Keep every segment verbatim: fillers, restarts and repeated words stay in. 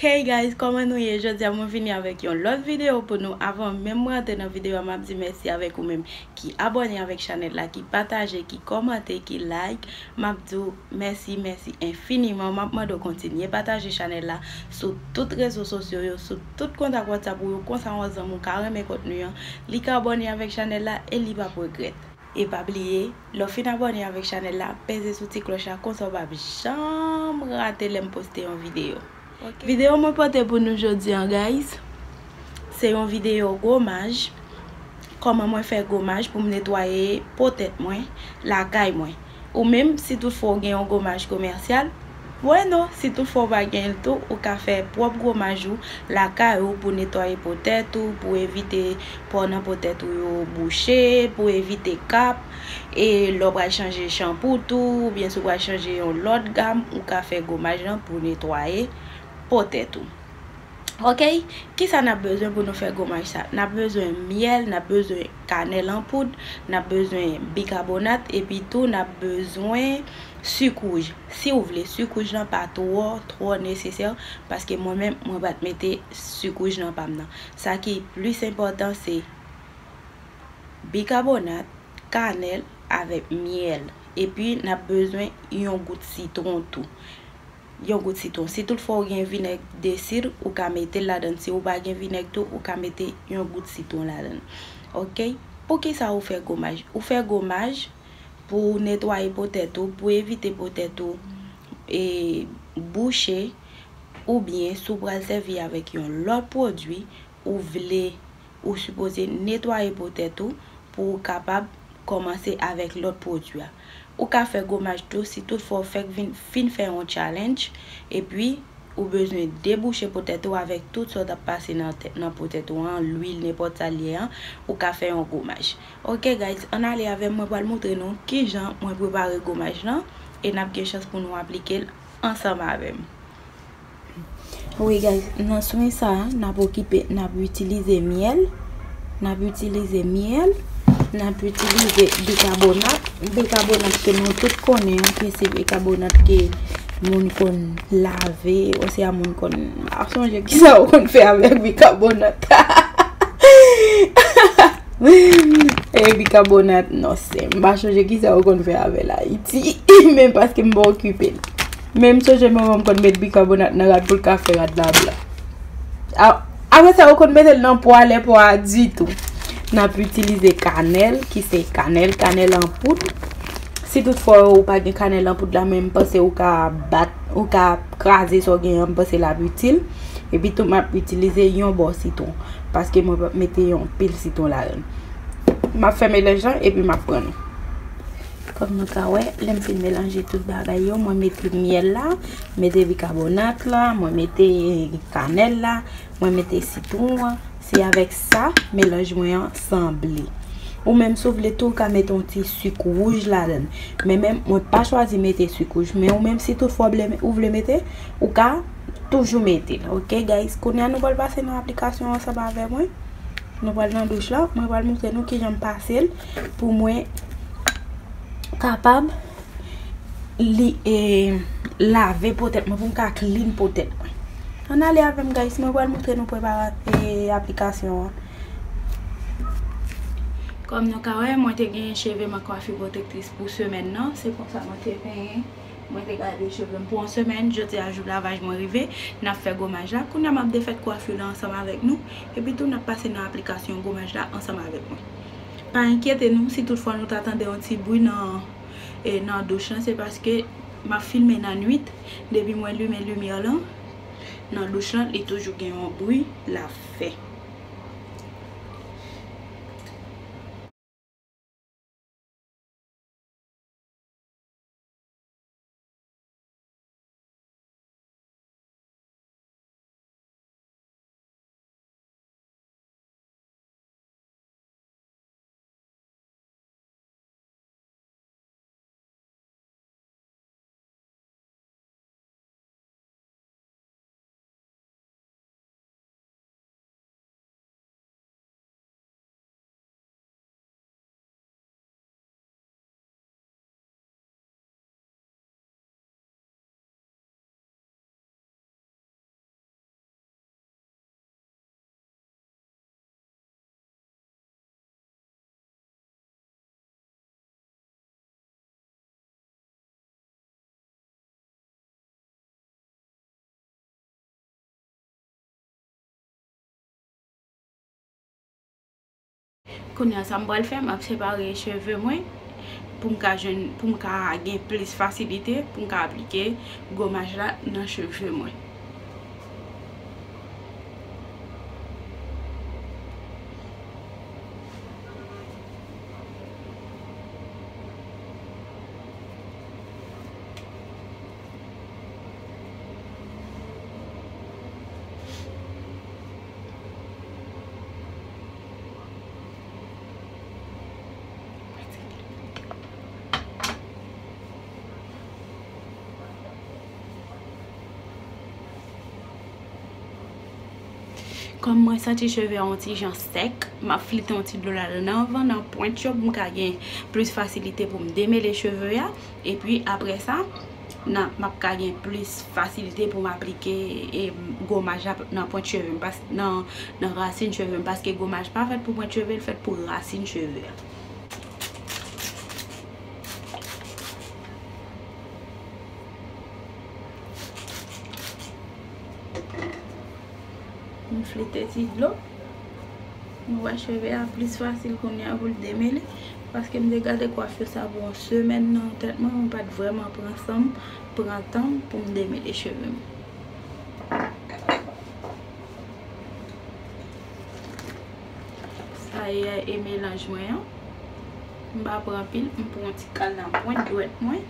Hey guys, kòman nou ye? Jodi a mwen vini avèk yon lòt videyo pou nou. Avan menm mwen antre nan videyo a, m ap di mèsi avèk ou menm ki abòne avèk chanèl la, ki pataje, ki kòmante, ki like. M ap di w mèsi, mèsi enfiniman. M ap mande w kontinye pataje chanèl la sou tout rezo sosyo yo, sou tout kontak WhatsApp ou yo, konsa yon zanmi w ka renmen kontni an, li ka abòne avèk chanèl la e li p ap regrèt. E pa bliye, lè w fin abòne avèk chanèl la, peze sou ti klòch la, konsa w p ap janm rate lè m poste yon videyo. Ok. Videyo mwen pote pou nou jodi a, guys, se yon videyo gomaj. Kòman mwen fè gomaj pou m netwaye po tèt mwen lakay mwen. Ou menm, si toutfwa w gen yon gomaj komèsyal, bueno, si toutfwa w pa gen l tou, ou ka fè pwòp gomaj ou lakay ou pou netwaye po tèt ou, pou evite po nan po tèt ou yo bouche, pou evite kap, e lè w pral chanje chanpou tou, oubyen si w pral chanje yon lòt gam, ou ka fè gomaj lan pou netwaye po tèt ou. Ok, kisa n ap bezwen pou nou fè gomaj sa? N ap bezwen myèl, n ap bezwen kanèl an poud, n ap bezwen bikabonat, epi tou n ap bezwen sik wouj. Si w vle, sik wouj lan pa twò, twò nesesè, paske mwen menm, mwen pa t mete sik wouj nan pa m nan. Sa ki plis enpòtan, se bikabonat, kanèl avèk myèl. Epi, n ap bezwen yon gout sitwon tou. Yon gout sitwon. Si toutfwa w gen vinèg de sid, ou ka mete l ladan. Si w pa gen vinèg tou, ou ka mete yon gout sitwon ladan. Ok? Poukisa ou fè gomaj? Ou fè gomaj pou w netwaye po tèt ou, pou evite po tèt ou, e, bouche, oubyen si w pral sèvi avèk yon lòt pwodui, ou vle, ou sipoze netwaye po tèt ou pou w kapab kòmanse avèk lòt pwodui a. Ou ka fè gomaj tou si toutfwa w fèk vin, fin fè yon challenge, epi ou bezwen debouche po tèt ou avèk tout sa w t ap pase nan tè-, nan po tèt ou an, lwil, nenpòt sa l ye an, ou ka fè yon gomaj. Ok, guys, ann ale avè m, mwen pral montre nou kijan mwen prepare gomaj lan, e n ap gen chans pou nou aplike l ansanm avè m. Wi, guys, nan swen sa a, n ap okipe, n ap itilize myèl, n ap itilize myèl, n ap itilize bikabonat. Bikabonat ke nou tout konnen an, ke se bikabonat ke moun konn lave, oswa moun konn, m pa sonje kisa yo konn fè avèk bikabonat. E bikabonat, non, se, m pa sonje kisa yo konn fè avè l Ayiti, men paske m pa okipe l. Men m sonje manman m konn met bikabonat nan rad pou l ka fè rad la blan. A-, apre sa, yo konn mete l nan pwa, lè pwa a ditou. N ap itilize kanèl, ki se kanèl, kanèl an poud. Si toutfwa ou pa gen kanèl an poud la, men m panse ou ka bat, ou ka kraze sa w gen an, m panse l ap itil. Epi tou, m ap itilize yon bò sitwon, paske mwen p ap mete yon pil sitwon ladan l. M ap fè melanj lan, epi m ap pran nou. Kòm nou ka wè, lè m fin melanje tout bagay yo, mwen mete myèl la, mete bikabonat la, mwen mete kanèl la, mwen mete sitwon an. Se avèk sa, melanj mwen an sanble. Ou menm, si w vle tou, ou ka mete yon ti sik wouj ladan l. Men, men, mwen pa chwazi mete sik wouj. Men ou menm, si toutfwa w vle, ou vle mete, ou ka toujou mete l. Ok, guys? Kounye a, nou pral pase nan aplikasyon ansanm avè mwen. Nou pral nan douch la. Mwen pral montre nou kijan m pase l pou mwen kapab li, e, lave po tèt mwen, pou m ka clean po tèt mwen. Ann ale avè m, guys, mwen pral montre nou prepara-, e, aplikasyon an. Kòm nou ka wè, mwen te gen cheve m ak kwafi pwotektris pou semèn nan. Se konsa mwen te penyen. Mwen te gade cheve m pou yon semèn. Jodi a, jou lavaj mwen rive. N ap fè gomaj la. Kounye a, m ap defèt kwafi la ansanm avèk nou. Epi tou, n ap pase nan aplikasyon gomaj la ansanm avèk mwen. Pa enkyete nou si toutfwa nou ta tande yon ti bri nan e nan douch lan, se paske m ap filme nan nwit. Depi mwen limen limyè lan nan douch lan, li toujou gen yon bri l ap fè. Kounye a, sa m pral fè, m ap separe cheve mwen pou m ka jwenn, pou m ka gen plis fasilite pou m ka aplike gomaj la nan cheve mwen. Kòm mwen santi cheve a yon ti jan sèk, m ap flite yon ti dlo ladan nan van, nan pwent yo, pou m ka gen plis fasilite pou m demele cheve a. Epi apre sa, nan, m ap ka gen plis fasilite pou m aplike, e, gomaj la nan pwent cheve m, pas-, nan, nan rasin cheve m, paske gomaj pa fèt pou pwent cheve, l fèt pou rasin cheve a. M flite ti dlo. Nou wè cheve a plis fasil kounye a pou l demele. Paske m te gade kwafi sa pou yon semèn nan tèt mwen, mwen pa t vrèman pran san m, pran tan m pou m demele cheve m. Sa ye, e, melanj mwen an. M pa pran anpil, m pran yon ti kal nan pwent dwèt mwen.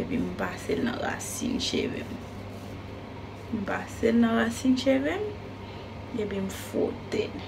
Epi m pase l nan rasin cheve m. M pase l nan rasin cheve m. Epi m fwote l.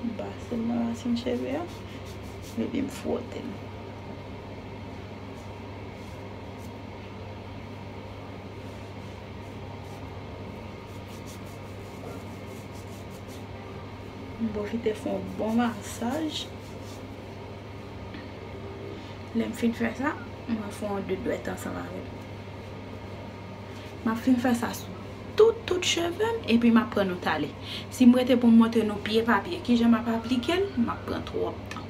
M pase l nan rasin cheve a, epi m fwote l. M pwofite fè yon bon masaj. Lè m fin fè sa, mwen fè yon de dwèt ansanm avè l. M ap fin fè sa sou tout, tout cheve m, epi m ap pran nou tale. Si m rete pou m montre nou pye pa pye, kijan m ap aplike l, m ap pran twòp tan.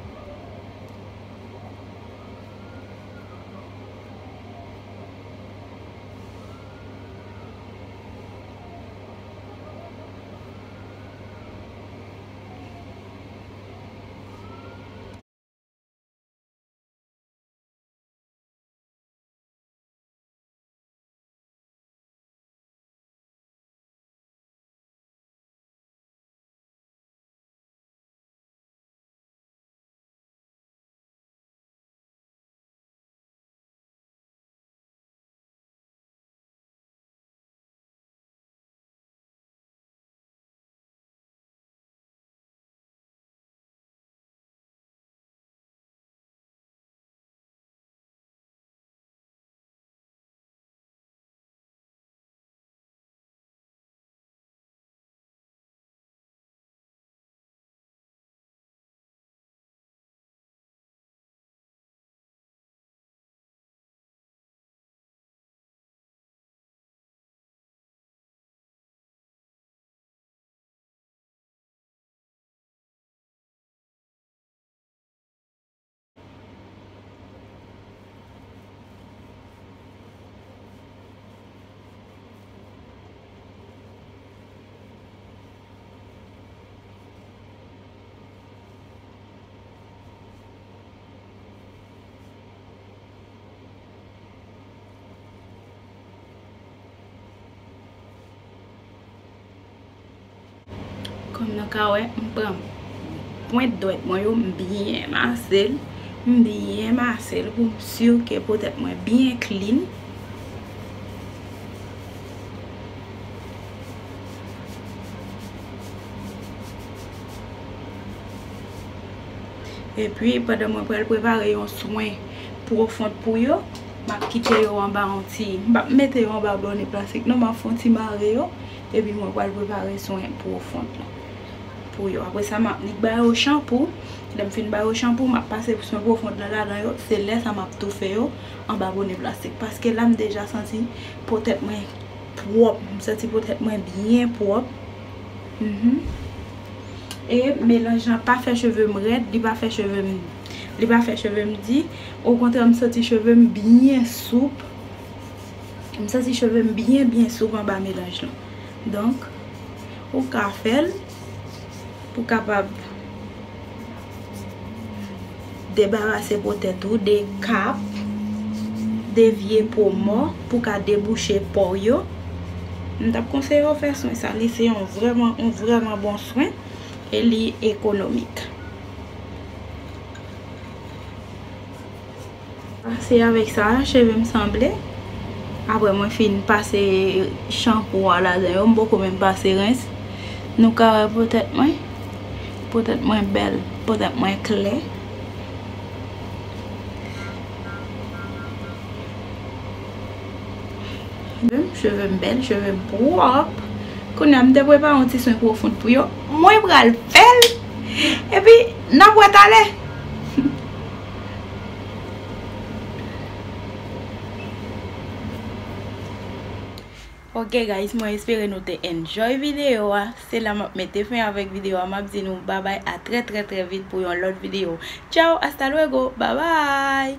Kòm nou ka wè, m pran pwent dwèt mwen yo, m byen mase l, m byen mase l pou m si ke po tèt mwen byen clean. Epi, pandan mwen pral prepare yon swen pwofon pou yo, m ap kite yo anba yon ti, m p ap mete yo anba bòne plastik non, m ap fè yon ti mare yo, epi mwen pral prepare swen pwofon lan pou yo. Apre sa, m ap nik ba yo chanpou. Lè m fin ba yo chanpou, m ap pase swen pwofon lan ladan yo. Se lè sa m ap tou fè yo anba bòne plastik. Paske la, m deja santi po tèt mwen pwòp. M santi po tèt mwen byen pwòp. Mhm. E melanj lan pa fè cheve m rèd, li pa fè cheve m Li pa fè cheve m di, okontrè, m santi cheve m byen soup. M santi cheve m byen, byen soup anba melanj lan. Donk, ou ka fè l pou kapab debarase po tèt ou de kap, de vye po mò, pou ka debouche po w yo. M t ap konseye w fè swen sa. Li se yon vrèman, yon vrèman bon swen e li ekonomik. Se avèk sa, cheve m sanble. Apre mwen fin pase chanpou a ladan yo, m poko menm pase rens. Nou ka wè po tèt mwen. Po tèt mwen bèl, po tèt mwen klè. Cheve m, cheve m bèl, cheve m pwòp. Kounye a, m te prepare yon ti swen pwofon pou yo. Mwen pral fè l. Epi, n ap wè talè. Ok guys, mwen espere nou te enjoy videyo a. Se la m ap mete fen avèk videyo a. M ap di nou babay, a trè trè trè vit pou yon lòt videyo. Ciao, hasta luego, babay.